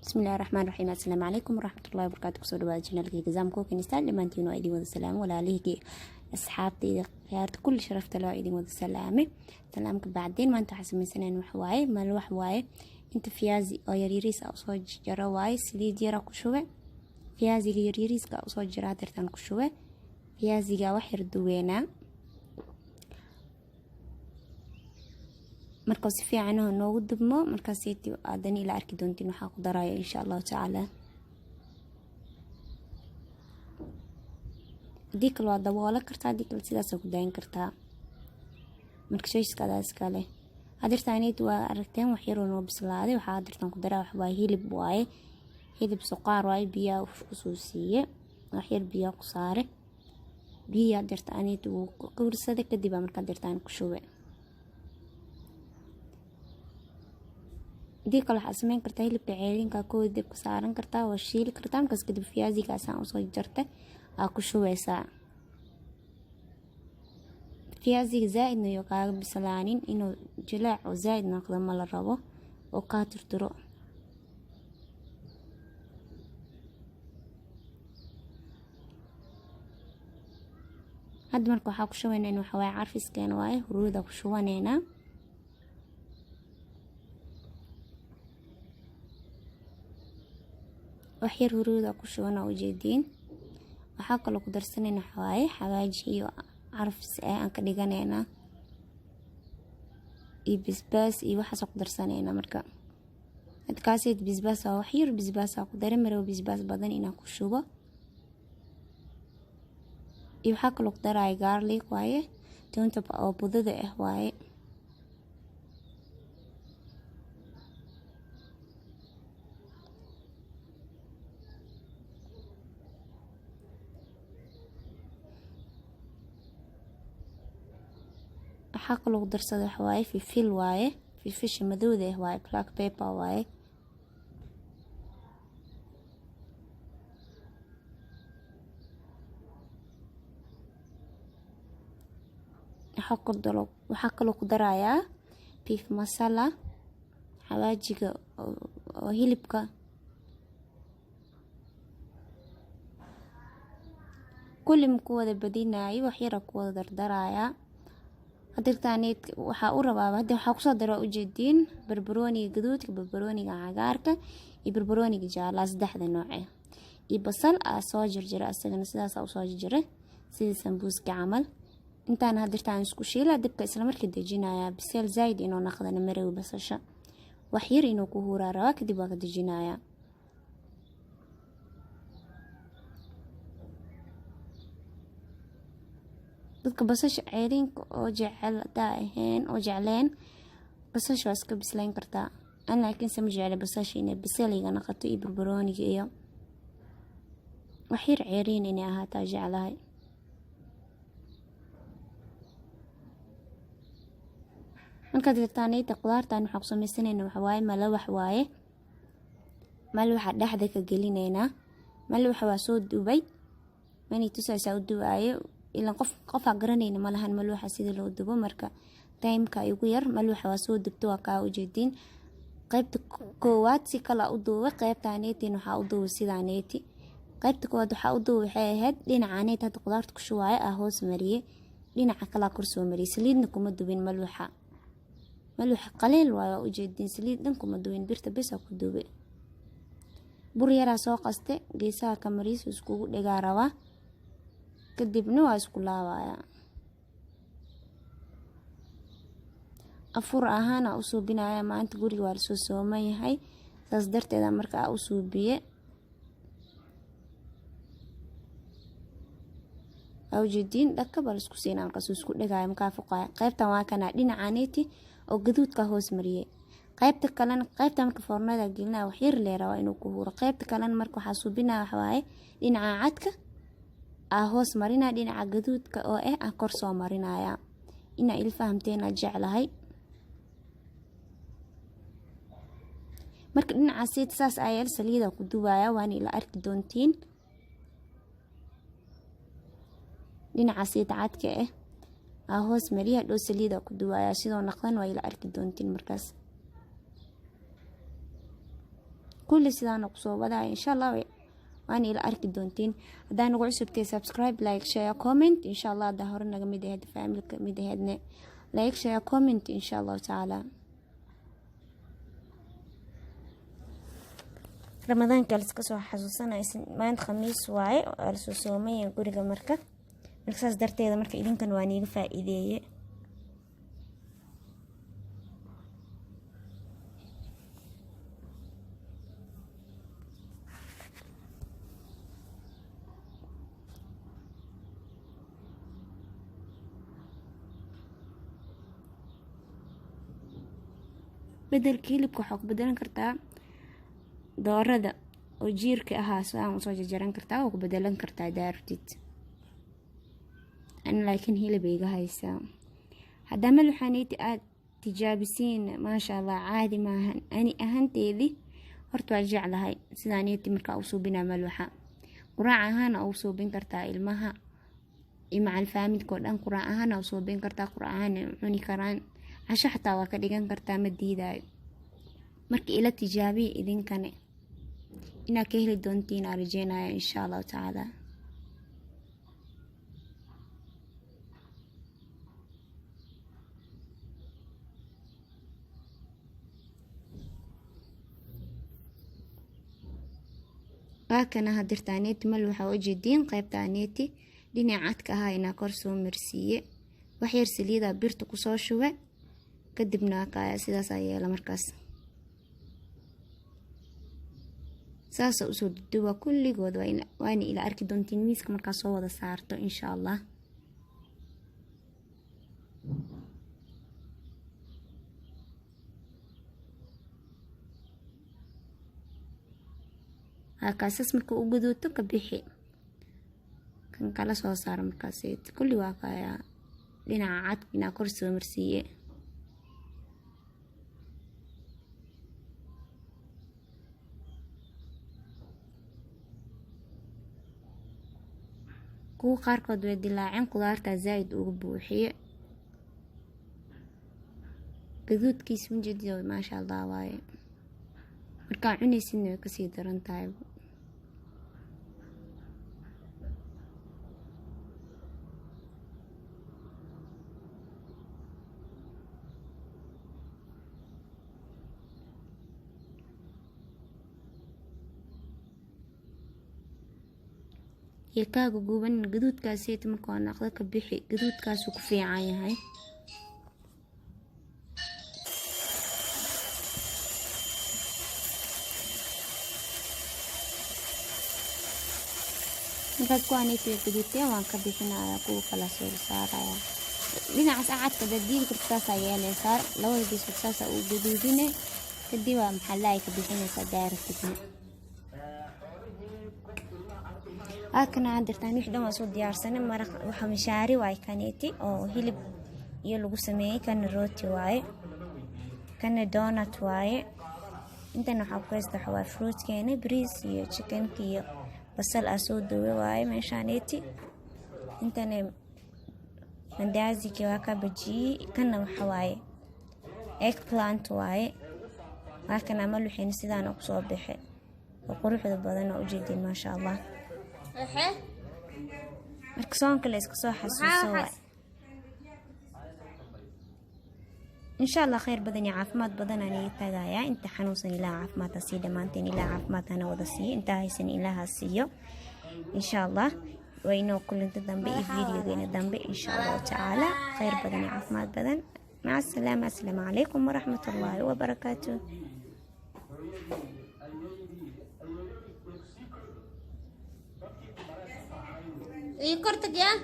Bismillahi raxmaan raxiim. Assalaamu calaykum waraxmatullahi wabarakaatu. Kusoo dhawaada channelkayga Zam Cooking Style. Dhammaantiin waa idin wada salaamo, walaalihii, asxaabtayda, khiyaarta, kulli sharafta loo idin wada salaame. Salaamka bacdeen, maanta waxaa samaysanayna wax waaye malawax waaye. Inta fiyaasi oo yaryariis ah usoo jaro waaye, saliid yara ku shube. Fiyaasiga yaryariiska usoo jara hadeertaan ku shube. Fiyaasiga wax yar duweynaa. Markuu si fiican noogu dubmo, markaasiti aadani ila arki doontiin waxaa ku daraya, insha Allahu tacaala. Hadii kale waa daboolan kartaa, hadii kale sidaasa ku daayin kartaa. Marka shoyska adaa iskale. Hadirtaanit waa aragteen, wax yaroo noo bislaaday. Waxaa hadirtaan ku daraa waxwaa hilib waaye, hilib suqaar waaye. Biyaa kusoo siiye, wax yar biyaa ku saare. Biyaa hadirtaanit wuu qawrsaday, kadib aa markaa hadirtaan ku shube. Hadii kale waxaa sameyn kartaa hilibka ceerinka kooda dibka saaran kartaa, waa shiili kartaa. Markaas kadib fiyaasigaasaan usoo jartay aa ku shubeysaa. Fiyaasiga zaa-idna iyo kaaga bislaanin, inuu jilaac oo zaa-id noqdo ma la rabo oo kaa turturo. Hadda marka waxaa ku shubaynaa in waxawaaye carfiskeena waaye, huruuda ku shubaneynaa. Waxyar huruuda ku shuban oo ujeediin. Waxaa kaloo ku darsanayna waxawaaye xawaaji iyo carfis ah aan ka dhiganaynaa, iyo basbaas iyo waxaasoo ku darsanayna. Marka hadkaaseed basbaas waa waxyar basbaas ku daray, marow basbaas badan inaan ku shubo. Iyo waxaa kaloo ku daraya garlic waaye, toonta oo budada ah waaye. Waxaa kaloo ku darsada waxawaaye filfil waaye, filfisha madowda ah waaye, black pepper waaye. Waxaa kaloo ku darayaa beef masala, xawaajiga oo hilibka. Kulli ma ku wada badinayo, wax yara ku wada dardarayaa. Hadirtaaneed waxaa u rabaa hadda waxaa kusoo dara ujeediin barbarooniga gaduudka, barbarooniga cagaarka iyo barbarooniga jaalaha, saddexda nooce, iyo basal aa soo jarjara. Asagana sidaasa usoo jarjara sidii sambuuska camal. Intaan hadirtaan isku shiila, dabka islamarkii dejinayaa. Biseel zaaid inuu naqdana marow, basasha wax yar inuu ku huuraa rabaa, kadib waa ka dejinayaa. Dadka basasha ceeriinka oo jecel hadaa ahayn oo jecleen, basasha waa iska bislayn kartaa. An laakiinse ma jecla basasha inay biseliga naqato iyo barbarooniga, iyo wax yar ceeriin inay ahaataa jeclahay. Markaad gartaanayta qudaartan waxaa ku sameysanayna waxawaaye malawax waaye. Malawaxa dhexda ka gelinaynaa. Malawaxa waa soo dubay, manay tusaysaa u dubaayo, ilaan qof qofaa garanayna malahan malawaxa sida loo dubo. Marka timeka igu yar, malawaxa waa soo dubto, waa kaa ujeediin. Qaybta koowaad si kala u duubay, qaybtaaneetin waxaa u duubay sidaaneeti. Qaybta koowaad waxaa u duubay waxay ahayd dhinacaaneet hadda qudaarta ku shubaaya ah hoos mariyey, dhinaca kalaa kor soo mariyey. Saliidna kuma dubin malawaxa, malawaxa qaliil waayo, waa ujeediin. Saliid dhan kuma dubin, birta besa ku dubay. Bur yaraa soo qaste, geesaha ka mariis iskugu dhigaa rabaa, kadibna waa isku laabayaa. Afur ahaana u suubinaya maanta, guriga waa lasoo sooman yahay, saas darteeda marka aa u suubiye. Ujeediin dhaka baa laisku siinaa, markaasuu isku dhigaya, markaa fuqaya. Qaybtan waa kana dhinacaneeti oo gaduudka hoos mariyey. Qaybta kalena, qaybta marka foornada gelinaya, wax yar lee rabaa inuu ku huuro. Qaybta kalena marka waxaa suubinaya waxawaaye dhinaca cadka aa hoos marinaya, dhinaca gaduudka oo ah aa kor soo marinaya. Inaa il fahamteena jeclahay. Marka dhinacaas saas ayaa saliida ku dubaya, waana ila arki doontiin. Dhinaca siita cadka ah aa hoos mariya, dhow saliida ku duwaya, sidoo naqdan waa ila arki doontiin. Markaas Kulli sidaana kusoo wadaya insha Allah, waana ila arki doontiin. Haddaa nagu cusubtay, subscribe, like, share, comment insha Allah. Haddaa hore naga mid ahayd, family-ka mid ahaydne, like, share, comment insha Allahu tacaala. Ramadaanka liska soo xasuusanaya, maanta Khamiis waaye, waa lasoo soomaya guriga. Marka saas darteeda marka idinkan waa niiga faa-iideeye. Bedelka hilibka waxaa ku bedelan kartaa doorada oo jiirka ahaa, saan usoo jarjaran kartaa, waa ku bedelan kartaa daartid ani, laakiin hilib iga haysaa. Haddaa malwaxaneyti aada tijaabisiin, maasha Allah, caadi maahan. Ani ahaanteedii horta waa jeclahay sidaaneyti. Markaa u suubinaa malwaxa, quraac ahaana u suubin kartaa ilmaha iyo macal family-ka oo dhan. Quraac ahaana u suubin kartaa, quraac ahaana cuni karaan, casho xataa waa ka dhigan kartaa, ma diidaayo. Marka ila tijaabiya idinkane, inaad ka heli doontiin aa rajeynaya insha Allahu tacaala. Waa kana hadirtaaneeti mal waxaa ujeediin qaybtaaneeti dhinaca cadka ahaa inaa kor soo marsiiye, waxyar saliidaa birta kusoo shube, kadibna sidaasaa yeela. Markaas saasa usoo duduba kulligood, waana ila arki doontiin miiska markaa soo wada saarto insha Allah. Kaasas marka u guduuto ka bixi, kan kala soo saaro. Markaas kulli waa kaya dhinaca cad inaa kor soo marsiiye. Kuwa qaarkood way dilaaceen, qudaartaa zaaid uga buuxiye. Gaduudkiisa majeedido, maasha Allah waaye. Markaa cunaysidna way kasii daran tahay. Iyo kaaga guban gaduudkaaseyta markuu naqdo ka bixi, gaduudkaasuu ku fiican yahay. Markaas kuwaaneyta way gaduudteen, waan ka bixinaya, kuwa kala soo saaraya. Dhinacaas acadka hadaad diidi karto, saasaa yeeleysaa, labada geesood saasaa u gaduudine, kadib waa maxaa laay ka bixinaysaa daaratidna. Halkana hadirtaan wixii dhan waa soo diyaarsanay. Maraq waxa mishaari waaye kaneeti oo hilib iyo lagu sameeyey, kana rooti waaye, kana donut waaye. Intan waxaa ku haysta waxa waaye fruitkeena, bariis iyo chickenka iyo basal aa soo duwe waaye meeshaaneeti. Intana mandaazigi waa ka bajiyey, kana waxa waaye eggplant waaye. Waa kana malwaxiina sidaana kusoo baxe oo quruxda badan oo ujeedin, maasha Allah. Marka soonka la iska soo xasuuso waay. Insha Allah khayr badan iyo caafimaad badan aan iga tagayaa. Inta xanuunsan Ilaah caafimaad ha siiyo, dhammaanteen Ilaah caafimaad hana wada siiyo, inta haysan Ilaah ha siiyo insha Allah. Waa inoo kulinta dambe iyo videogeena dambe insha Allahu tacaala. Khayr badan iyo caafimaad badan, maca asalaama. Assalaamu calaykum waraxmat ullaahi wabarakaatu. Ii kortag yaa.